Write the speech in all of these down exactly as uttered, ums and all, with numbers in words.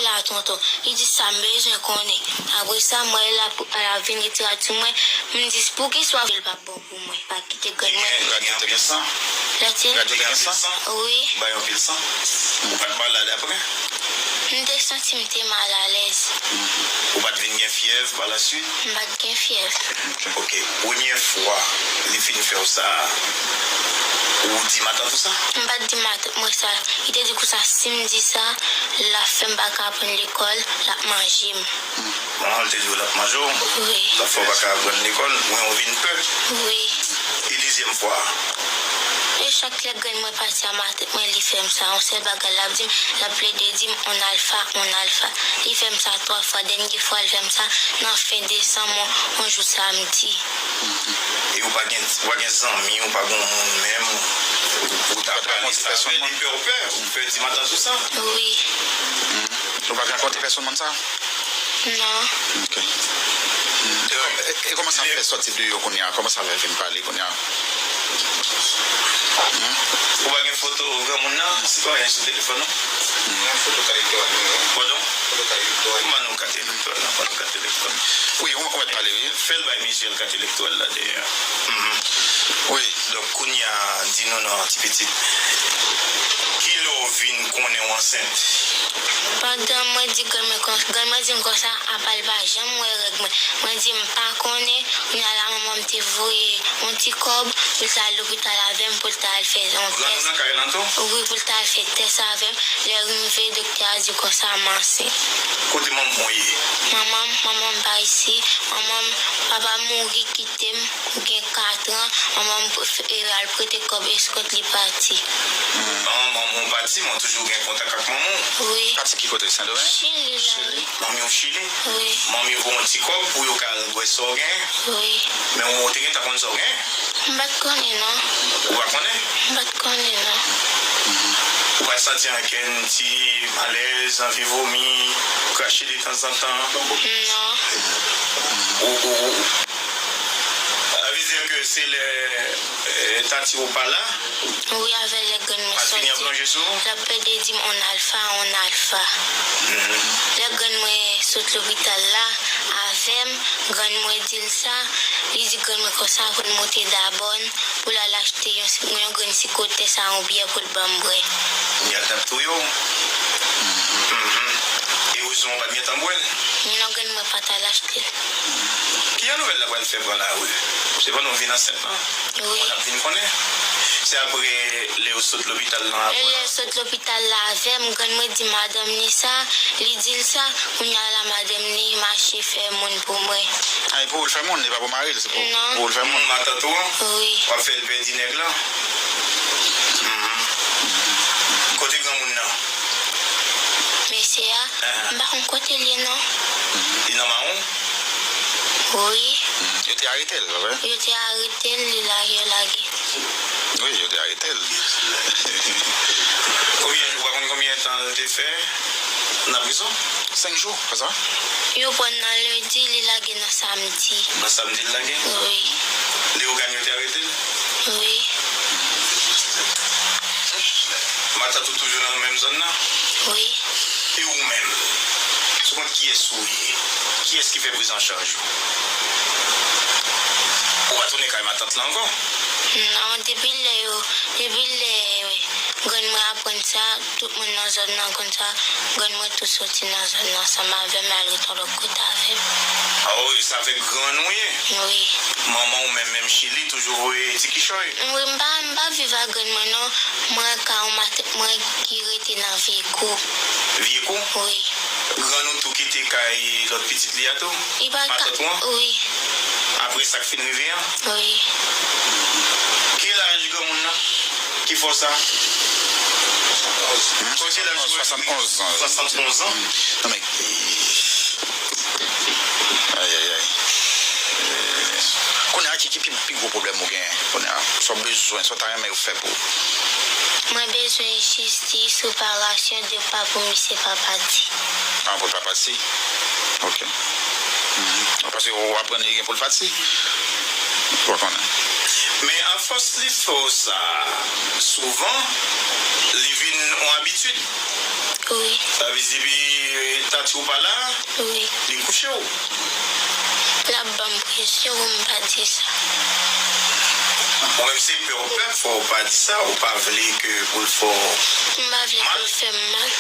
la, tonton. Li di sa m bezwen konnen. Apre sa, m wè l ap, l ap vin retire sou mwen. M di, poukisa w ap di l p ap bon pou mwen? Pa kite grann mwen. Li gen anpil san? Li gen anpil san? Wi. Bay anpil san? Ou pa t malad apre? M te santi m te malalèz. Ou pa t vin gen fyèv pa laswit? M pa t gen fyèv. Ok. Premye fwa li fin fè w sa, ou di matant ou sa? M pa t di matant mwen sa. Li te di konsa, si m di sa, l ap fè m pa ka aprann lekòl, l ap manje m. Manman w te di w l ap manje w? Wi. L ap fè w pa ka aprann lekòl, men w vin pè? Wi. E dezyèm fwa? E chak lè grann mwen pati a matant mwen, li fè m sa. Yon sèl bagay l ap di m, l ap plede di m, on alfa, on alfa. Li fè m sa twa fwa. Dènye fwa l fè m sa, nan fen desanm, yon, yon jou samdi. E ou pa gen, ou pa gen zanmi, ou pa gen moun menm, ou ta pale sa avè l, li pè w pè, ou pè di matant ou sa? Wi. Ou pa gen konte pèsonn moun sa? Non. Ok. E, e, e kòman sa fè sòti deyò kounye a? Kòman sa fè vin pale kounye a? Ou pa gen foto granmoun nan, sitwayen, sou telefòn ou? Gen foto kat elektòral li, wi. Padon? Foto kat elektòral. Ban nou kat elektòral la, ban nou kat elektòral. Wi, ou, ou mèt pale, wi. Fè l bay Michel kat elektòral la dèyè. Mhm. Wi. Donk, kounye a, di nou non, ti pitit. Ki lè w vin konnen w ansent? Pandan mwen di grann mwen kon-, grann mwen di m konsa, apa l pa janm wè règ mwen. Mwen di m pa konnen, kounye a la manman m te voye yon ti kòb pou l ta al lopital avè m pou l ta al fè yon tès. Grann ou nan kay lan tou? Wi, pou l ta al fè tès avè m. Lè rive, doktè a di konsa m ansent. Kote manman w ye? Manman m, manman m pa isi. Manman m, papa m mouri, kite m gen kat an. Manman m prefere al prete kòb eskòt li pati. Manman w pati, men w toujou gen kontak ak manman w? Wi. Pati ki kote? Sendomeng? Chili la, wi. Manmi w Chili? Wi. Manmi voye yon ti kòb pou yo ka al wè sa w gen? Wi. Men ou te gentan konn sa w gen? M pa t konnen, non. Ou pa konnen? M pa t konnen, non. Ou pa t santi ankenn ti malèz, anvi vomi, krache detanzantan? Non. Ou, ou, ou, sa vle di ke se lè, eh, tati ou pa la? Wi, avè lè grann mwen sòti, l ap plede di m, on alfa, on alfa. Lè grann mwen sot lopital la avè m, grann mwen di l sa, li di grann mwen konsa pou l monte Dabòn, pou l al achte yon, yon grenn sikotès a yon byè pou l ban m bwè. Kounye a l t ap touye w? Mhm. E ou di w pa t gentan bwè l? Non, grann mwen pa t al achte l. Ki jan nouvèl la pral fè pran lari? Se pandan w vin ansent lan? Wi. Moun ap vin konnen. Se apre lè yo sot lopital lan apre. Lè yo sot lopital la avè m, grann mwen di madanm li sa, li di l sa, kounye a la madanm li mache fè moun pou mwen. A, e pou ou l fè moun, e pa pou mari l, se pou, non, pou ou l fè moun. Matant ou an? Wi. W ap fè l pèdi nèg lan? Mhm. Kote granmoun nan? Mesye a, m pa konn kote l ye, non. Li nan mawon? Wi. Yo te arete l, pa vre? Yo te arete l, li la, yo lage. Wi, yo te arete l. Konbyen, ou pa konn konbyen tan l te fè nan prizon? Senk jou, pa sa? Yo pran nan lendi, li lage nan samdi. Nan samdi l lage? Wi. Leyogàn yo te arete l? Wi. Matant ou toujou nan menm zòn nan? Wi. E ou menm? Sou kont kiyès ou ye? Kiyès ki fè prizanchaj ou? Ou pa tounen kay matant lan ankò? Non, depi lè yo, depi lè grann mwen aprann sa, tout moun nan zòn nan konn sa, grann mwen tou soti nan zòn nan ansanm avè m, l al ret yon lòt kote avè m. A wi, se avèk grann ou ye? Wi. Manman ou menm, menm Chili, toujou voye ti kichòy? Wi, m pa, m pa viv ak grann mwen, non. Mwen ka yon matant mwen ki rete nan Vyekou. Vyekou? Wi. Grann ou tou kite kay lòt pitit li a tou? Li pa ka, matant ou an? Wi. Apre sa k fin rive an? Wi. Ki laj granmoun nan ki fè w sa? Swasann onz an. Swasann onz an. Non, men, ayayay. Kounye a, ki, ki pi, pi gwo pwoblèm ou genyen? Kounye a, sa w bezwen, sa w ta renmen yo fè pou ou? Mwen bezwen jistis, reparasyon de pa pou misye pa pati. Ah, pou l pa pati? Ok. Mhm. Paske ou aprann li gen pou l pati? Ou pa konnen. Men afòs li fè w sa souvan, Li vin yon abitid. Wi. Sa vle di depi tati w pa la, wi, li kouche w. L ap ban m presyon pou m pa di sa. Ou menm se pè w pè, fò w pa di sa, ou pa vle ke pou l fè w mal. M pa vle pou l fè m mal.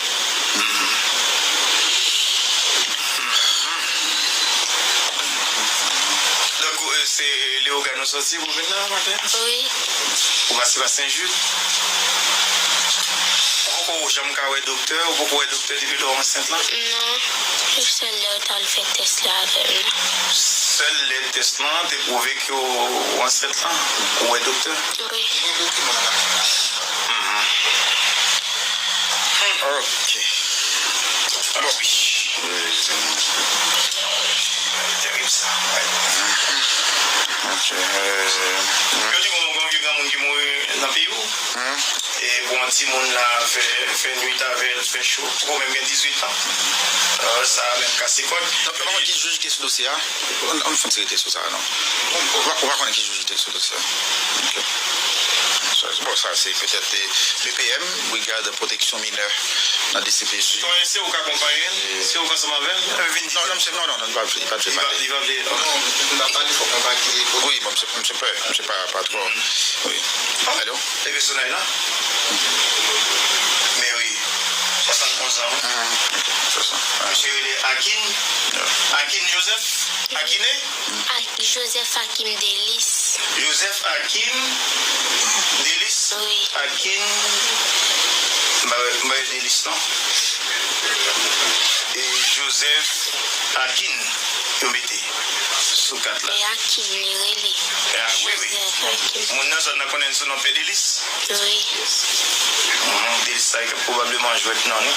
Donk, ou, e, se Leyogàn ou soti pou vin la maten? Wi. Ou pase pa Sen Jid? Ou poko janm ka wè doktè? Ou poko wè doktè depi lè w ansent lan? Non. Se sèl lè yo t al fè tès la avè m nan. Sèl lè tès lan te pwouve ke w ansent lan, ou wè doktè? Wi. Mhm. Ok. Bon. Terib sa. Ok, euh, yo di gon, gon vye granmoun ki mouri nan peyi w. E pou yon timoun la fè, fè nwit avè l, fè cho. Poko menm gen dizuit an. Euh, sa menm kase kòd. Donk, yo pa konn ki jij ki sou dosye a? Ann, ann fè yon ti rete sou sa a, non. Ou pa, ou pa konnen ki jij ki te sou dosye a? Ok. Sa, bon, sa, se petèt, eh, B P M, Brigad Pwoteksyon Minè nan D C P J. Sitwayen, se ou k akonpaye l? Se ou k ansanm avè l? Eh, vin di. Non, non, misye, non, non, non, li pa vle, li pa vle pale. Li pa vle, ok. Non, li pa pale, fòk mwen pa ki kote. Wi, bon, misye, misye pè, misye pa, pa twò. Wi. Alo? E pèsonaj la? Men wi. Swasann onz an, wi. Misye rele Akin. Akin Joseph? Akine? Ak Joseph Akim Delis. Joseph Akin Delis? Wi. Akin, m pa wè, m pa wè Delis non. E Joseph Akin yo mete sou kat la. E Akim li rele. E a, wi, wi. Joseph Akim. Moun nan zòn nan konnen l sou non Pè Delis? Wi. Mhm, Delis sa pwobableman jwèt non li.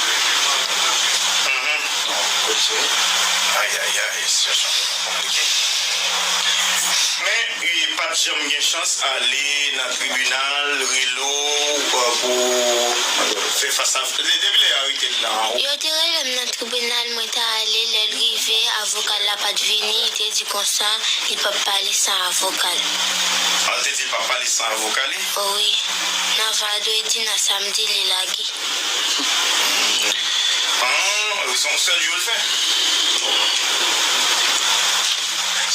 Mhm. Ay, ay, ay, sitiyasyon konplike. Men, li pa t janm gen chans ale nan tribinal, rele w, euh, pou fè fas a, de-, depi lè yo arete l lan. Yo te rele m nan tribinal, mwen t ale, lè l rive, avoka l la pa t vini, li te di konsa, li p ap pale san avoka l. Ah, l te di l p ap pale san avoka li? Wi. Nan vandredi, nan samdi, li lage. Ah, se yon sèl jou l fè?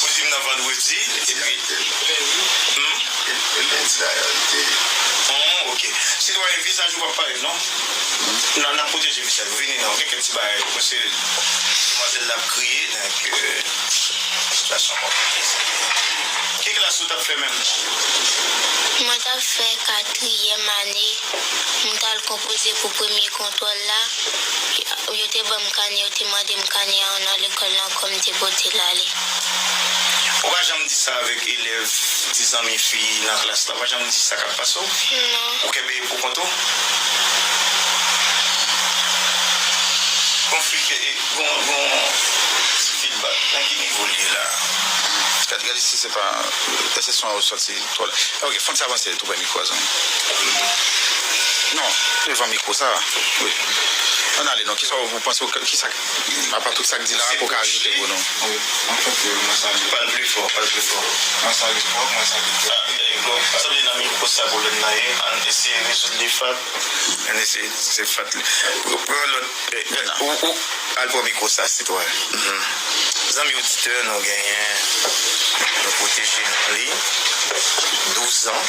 Ou di m nan vandredi, epi. Hmm? Lendi dayè, li te. Ah, ok. Sitwayen, vizaj ou p ap parèt, non? N a, n ap pwoteje vizaj ou. Vini non, gen kèk ti bagay, paske demwazèl la ap kriye, donk, euh, sitiyasyon konplike. Ki klas ou t ap fè menm? Mwen t ap fè katriyèm ane. M t al konpoze pou premye kontwòl la. Yo te ban m kanè, yo te mande m kanè an nan lekòl lan, kòm m te pote l ale. Ou pa janm di sa avèk elèv, ti zanmi fi nan klas la? Ou pa janm di sa k ap pase w? Non. Ou kenbe pou kont ou? Gon fi ke, gon, gon ti fi l bat. Nan ki nivo l ye la? Gade, gade si se pa, èske son an yo soti twò lwen? Ok, fò n ti avanse tou prè mikwo a, zanmi. Non, devan mikwo sa. Wi. Ann ale non, kisa w panse, kisa, apa tout sa k di la, pou ka ajoute pou nou? Wi. Anfèt, euh, mwen salye. Pale pli fò, pale pli fò. Mwen salye Bob, mwen salye Joe. Ah, eh, bon, sanble nan mikwo sa pwoblèm nan ye. Ann eseye rezoud li, Fat. Ann eseye, se Fat li. Pran lòt. Eh, ou, ou, al pran mikwo sa, sitwayen. Mhm. Zanmi oditè, nou genyen, nou pwoteje non li, douz an,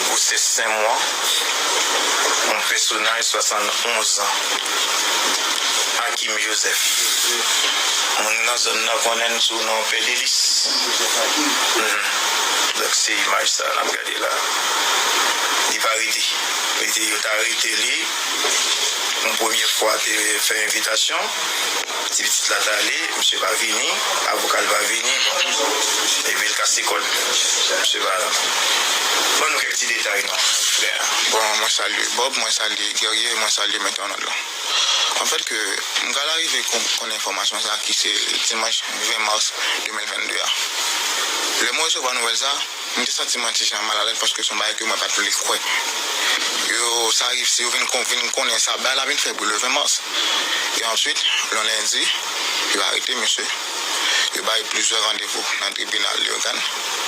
gwosès senk mwa, yon pèsonaj swasannonz an, Akim Joseph. Moun nan zòn nan konnen l sou non Pè Delis. Mhm. Donk, se imaj sa n ap gade la. Li pa rete. Li te, yo t arete li. Yon premye fwa te fè envitasyon, ti pitit la t ale, misye pa vini, avoka l pa vini, bon, epi l kase kòd, misye pa la. Ban nou kèk ti detay non, frè. Bon, mwen salye Bob, mwen salye Guerrier, mwen salye Mèt Arnold la. Anfèt, ke m pral rive kon-, konn enfòmasyon sa ki se dimanch ven mas de mil vennde a. Lè mwen resevwa nouvèl sa, m te santi mwen ti jan malalèz paske se yon bagay ke mwen pa t vle kwè. Yo, sa rive, si yo vin kon-, vin konnen sa, bagay la vin fè bri le ven mas. E answit, yon lendi, yo arete misye. Yo bay plizyè randevou nan tribinal Leyogàn.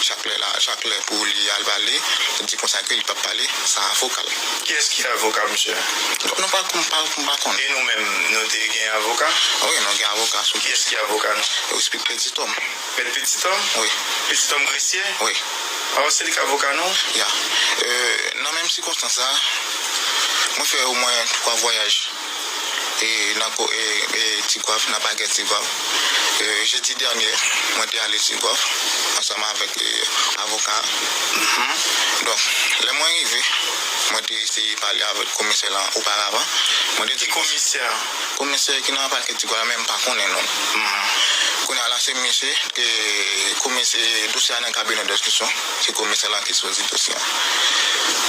Chak lè la, chak lè pou li al pale, li di konsa ke li p ap pale san avoka l. Kiyès ki avoka misye? Donk, nou pa konn, pa, nou pa konn. E nou menm, nou te gen avoka? Wi, nou gen avoka sou. Kiyès ki avoka nou? Wi, Petit Homme. Mèt Petit Homme? Wi. Petit Homme Gressier? Wi. Awa, se li k avoka nou? Ya. Euh, nan menm sikonstans la, mwen fè omwen twa vwayaj. E nan ko-, e, e Tigwav, nan pakè Tigwav. Euh, jedi dènye, mwen te ale Tigwav ansanm avèk, euh, avoka. Mhm. Donk, lè mwen rive, mwen te eseye pale avèk komisè lan oparavan. Mwen te di komisè? Komisè ki nan pakè Tigwav la, men m pa konnen non. Mhm. Kounye a la, se misye, e, komisè, dosye a nan kabinè de enstriksyon, se komisè lan ki sezi dosye a.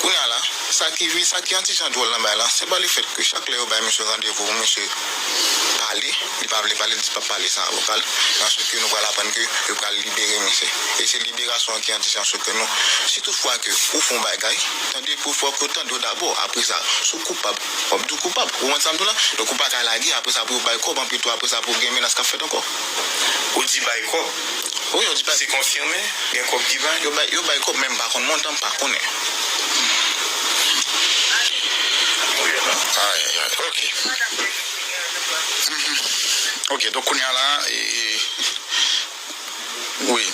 Kounye a la, sa ki vi-, sa ki yon ti jan dwòl nan bagay la, se pa lefèt ke chak lè yo bay misye randevou pou misye pale, li pa vle pale, li di p ap pale san avoka l, paske nou pral aprann ke yo pral libere misye. E se liberasyon an ki yon ti jan choke nou. Si toutfwa ke ou fè yon bagay, tande pou fòk ou tande w dabò, apre sa, si w koupab, w ap di w koupab. Ou konprann sa m di w la? Donk ou pa ka lage, apre sa pou yo bay kòb, anpito apre sa pou gen menas k ap fèt ankò. Ou di bay kòb? Wi, yo di bay. Se konfime? Gen kòb ki bay? Yo bay, yo bay kòb, men m pa konn montan, m pa konnen. Ay, ay, ay, ok. Mhm. Ok, donk kounye a la, e, e, wi.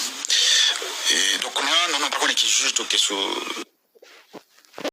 E, donk kounye a, nou, nou pa konnen ki jij, donk, ki sou